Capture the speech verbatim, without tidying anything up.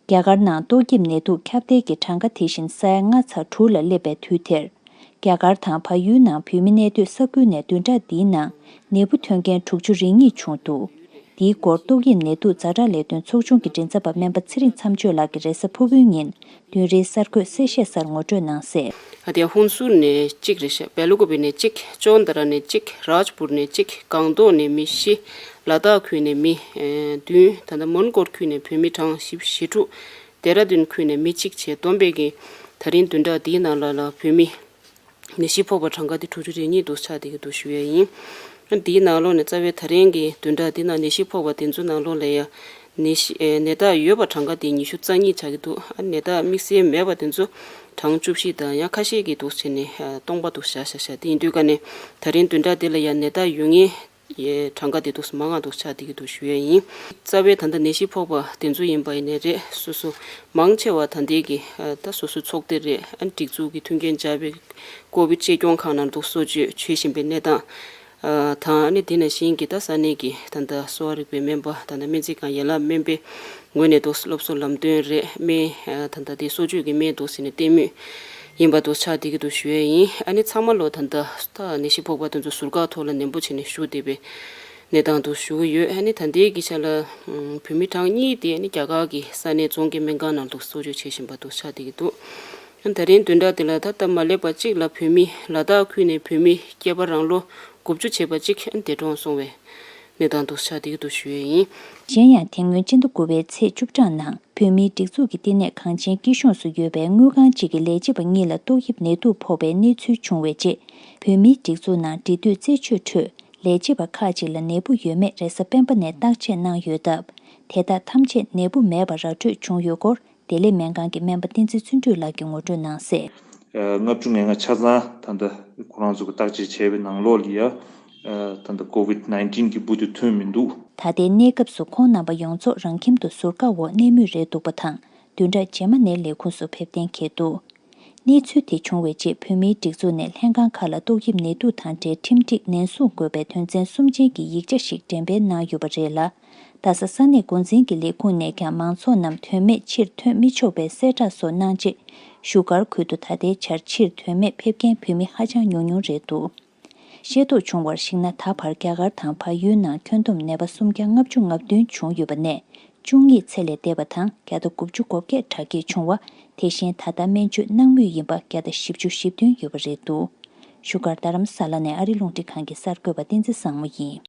རྒྱ་གར་ནང་ཏོག་དབྱིབས་ནད་དུག་ཁྱབ་གདལ་གྱི་གྲངས་ཀ་དེ་བཞིན་ས་ཡ་ལྔ་ཚེག་དྲུག་ལ་སླེབས་པའི་དུས་དེར། རྒྱ་གར་དང་བལ་ཡུལ་ནང་བོད་མི་གནས་སྡོད་ས་ཁུལ་ནས་བདུན་ཕྲག་འདིའི་ནང་ནད་འབུ་ཐོན་མཁན་དྲུག་ཅུ་རེ་གཉིས་བྱུང་འདུག་འདིའི་སྐོར་ཏོག་དབྱིབས་ནད་དུག་ཛ་དྲག་ལས་དོན་ཚོགས་ཆུང་གི་མགྲིན་ཚབ་པ་སྨན་པ་ཚེ་རིང་མཚམས་གཅོད་ལགས་ཀྱིས་རེས་གཟའ་ཕུར་བུའི་ཉིན་བདུན་རེའི་གསར་འགོད་གསལ་བཤད་གསར་ངོ་སྤྲོད་གནང་གསལ། ཨ་དེ་ཧུན་སུར་ནས་གཅིག་རེད་ཤག་བེ་ལུ་ཀུ་པེ་ནས་གཅིག་ཅོན་ཏ་ར་ནས་གཅིག་རཱཇ་པུར་ནས་གཅིག་སྒང་ཏོག་ནས་མི་བཞི། ལ་དྭགས་ཁུལ་ནས་མི་ཨེ་བདུན། ད་ལྟ་མོན་གྷོ་ཁུལ་ནས་བོད་མི་གྲངས་བཞི་བཅུ་ཞེ་དྲུག་ལྡེ་ར་ལྡུན་ཁུལ་ནས་མི་གཅིག་བྱས་བསྡོམས་པས་ཀྱི་ད་རིང་བདུན་ཕྲག་འདིའི་ནང་ལ་ལ་བོད་མི་ནད་གཞི་ཕོག་པ་གྲངས་ཀ་དེ་དྲུག་ཅུ་རེ་གཉིས་འདུག་ཆགས་བསྡད་ཀྱི་འདུག་ཞུ་ཡས་ཡིན། འདིའི་ནང་ལོགས་ནས་རྩ་བའི་ད་རིང་གི་བདུན་ཕྲག་འདི་ནང་ནད་གཞི་ཕོག་པ་དེ་ཚོ་ནང་ལོགས་ལ་ཡ་ནད་གཞི་ཨེ་ནད་རྟགས་ཡོད་པ་གྲངས་ཀ་དེ་ཉི་ཤུ་རྩ་གཉིས་ཆགས་ཀྱི་འདུག་ཨ་ནད་རྟགས་དམིགས་བསལ་མེད་པ་དེ་ཚོ་གྲངས་བཅུ་བཞི་དང་ཡང་ཁ་ཤས་ཀྱི་འདུག་བྱས་ནས་ཨ་སྟོང་པ་འདུག་བཞག་བཞག་བཞག་དེ་ཡིན་དུས་ཀ་ནས་ད་རིང་བདུན་ཕྲག་འདི་ལ་ཡ་ནད་རྟགས་ཡོད་མཁན་ཡའི་གྲངས་ཀ་དེ་འདུག་མང་ང་འདུག་ཆགས་བསྡད་ཀྱི་འདུག་ཞུ་ཡས་ཡིན། རྩ་བའི་ད་ལྟ་ནད་གཞི་ཕོག་པ་དེ་ཚོ་ཡིན་པ་ཡིན་ནའི་རེད། སོ་སོ་མང་ཆེ་བ་ད་ལྟའི་གི་ཨ་ད་སོ་སོའི་ཚོགས་སྡེ་རེད། ཨ་སྒྲིག་འཛུགས་ཀྱི་མཐུན་རྐྱེན་སྦྱར་བའི་ཀོ་བིད་གཅེས་སྐྱོང་ཁང་ནང་འདུག་གསོ་བཅོས་བྱེད་བཞིན་པའི་གནས་སྟངས་ཨ་དང་། ཨ་ནི་དེ་ནང་བཞིན་གྱི་ད་ས་གནས་ཀྱི་ད་ལྟ་གསོ་བ་རིག་པའི་སྨན་པ་ད་ལྟ་སྨན་རྩིས་ཁང་ཡན་ལག་སྨན་པའི་ངོས་ནས་འདུག་སློབ་གསོ་ལམ་སྟོན་རེད། སྨན་ཨ་ད་ལྟ་དེ་གསོ་བཅོས་ཀྱི་སྨན་འདུག་ཟེར་ནས་སྟེར་མུས་ཡིན་པ་འདུག་ཆགས་བསྡད་ཀྱི་འདུག་ཞུ་ཡས་ཡིན། ཨ་ནི་ཚང་མ་ལོ་ད་ལྟ་ད་ནད་གཞི་ཕོག་པ་དེ་ཚོ་ཟུར་བཀག་ཐོག་ལ་ནན་པོ་བྱས་ནས་བཞུགས་བསྡད་པའི་གནས་སྟངས་འདུག་ཞུ་གི་ཡོད། ཨ་ནི་ད་ལྟའི་གི་ཆ་ལ་ཨམ་བོད་མི་གྲངས་གཉིས་དེ་ཨ་ནི་རྒྱ་གར་གྱི་ས་གནས་རྫོང་གི་སྨན་ཁང་ནང་དུ་གསོ་བཅོས་བྱེད་བཞིན་པ་འདུག་ཆགས་བསྡད་ཀྱི་འདུག་ཨ་ནི་ད་རིང་བདུན་ཕྲག་དེ་ལ་ད་སྟབས་མ་ལེགས་པ་གཅིག་ལ་བོད་མི་ལ་དྭགས་ཁུལ་ནས་བོད་མི་སྐྱེས་པ་རང་ལོ་དགུ་བཅུ་བྱས་པ་གཅིག་ཨ་ནི་འདས་གྲོངས་སོང་བས་གནས་སྟངས་འདུག་ཆགས་བསྡད་ཀྱི་འདུག་ཞུ་ཡས་ཡིན། གཞན་ཡང་དེ་སྔོན་སྤྱི་ཟླ་དགུ་པའི་ཚེས་བཅུ་གྲངས་ནང་བོད་མིའི་སྒྲིག་འཛུགས་ཀྱི་བསྟི་གནས་གངས་ཅན་སྐྱིད་གཤོངས་སུ་ཡོད་པའི་དངུལ་ཁང་གཅིག་གི་ལས་བྱེད་པ་གཉིས་ལ་ཏོག་དབྱིབས་ནད་དུག་ཕོག་པའི་གནས་ཚུལ་བྱུང་བའི་རྗེས། བོད་མིའི་སྒྲིག་འཛུགས་ནང་འབྲེལ་མཐུད་རྩད་གཅོད་ཁྲོད་ལས་བྱེད་པ་ཁག་ཅིག་ལ་ནད་འབུ་ཡོད་མེད་རེས་གཟའ་སྤེན་པ་ནས་བརྟག་དཔྱད་གནང་ཡོད་སྟབས། དེ་དག་ཐམས་ཅད་ནད་འབུ་མེད་པ་ར་འཕྲོད་བྱུང་ཡོད་སྐོར། བདེ་ལེགས་སྨན་ཁང་གི་སྨན་པ་བསྟན་འཛིན་བརྩོན་འགྲུས་ལགས་ཀྱིས་ངོ་སྤྲོད་གནང་གསལ། ལྔ་བཅུ་ང་ལྔ་ཆ་ཚང་ད་ལྟ་ཁོ་རང་ཚོ་གི་བརྟག་དཔྱད་བྱས་པའི་ནང་ལོགས་ལ་ཡ་ད་ལྟ་ཀོ་ཝིད་ནའིན་ཊིན་གྱི་འབུ་དེ་ཐོན་མི་འདུག་ད་ལྟའི་གནས་སྐབས་སུ་ཁོང་རྣམ་པ་ཡོངས་རྫོགས་རང་ཁྱིམ་དུ་ཟུར་བཀག་འོག་གནས་མུས་རེད་འདུག་པ་དང་། བདུན་ཕྲག་རྗེས་མ་ནས་ལས་ཁུངས་སུ་ཕེབས་གཏན་འཁེལ་འདུག་གནས་ཚུལ་དེ་བྱུང་བའི་རྗེས་བོད་མིའི་སྒྲིག་འཛུགས་ནས་ལྷན་ཁང་ཁག་ལ་ཏོག་དབྱིབས་ནད་དུག་དང་འབྲེལ་ཁྲིམས་སྒྲིག་ནན་སྲུང་དགོས་པའི་དོན་ཚན་གསུམ་ཅན་གྱི་ཡིག་ཆ་ཞིག་འགྲེམས་སྤེལ་གནང་ཡོད་པ་རེད་ལ། རྡ་ས་ས་གནས་འགོ་འཛིན་གྱི་ལས་ཁུངས་ནས་ཀྱང་མང་ཚོགས་རྣམས་དོན་མེད་ཕྱིར་ཐོན་མི་ཆོག་པའི་གསལ་བསྒྲགས་སོགས་གནང་རྗེས། བཞུགས་སྒར་ཁུལ་དུ་ད་ལྟའི་ཆར་ཕྱིར་དོན་མེད་ཕེབས་མཁན་བོད་མི་ཧ་ཅང་ཉུང་ཉུང་རེད་འདུག་ཤེས་རྟོགས་བྱུང་བར་གཞིགས་ན། ད་བར་རྒྱ་གར་དང་བལ་ཡུལ་ནང་ཁྱོན་བསྡོམས་ནད་པ་སུམ་བརྒྱ་ལྔ་བཅུ་ང་བདུན་བྱུང་ཡོད་པ་ནས། བཅུ་གཉིས་ཚེ་ལས་འདས་པ་དང་། བརྒྱ་དང་དགུ་བཅུ་གོ་བརྒྱད་དྲག་སྐྱེད་བྱུང་བ། དེ་བཞིན་ད་ལྟ་སྨན་བཅོས་གནང་མུས་ཡིན་པ་བརྒྱ་དང་བཞི་བཅུ་ཞེ་བདུན་ཡོད་པ་རེད་འདུག་བཞུགས་སྒར་རྡ་རམ་ས་ལ་ནས་ཨ་རི་རླུང་འཕྲིན་ཁང་གི་གསར་འགོད་པ་བསྟན་འཛིན་བཟང་མོ་ཡིན།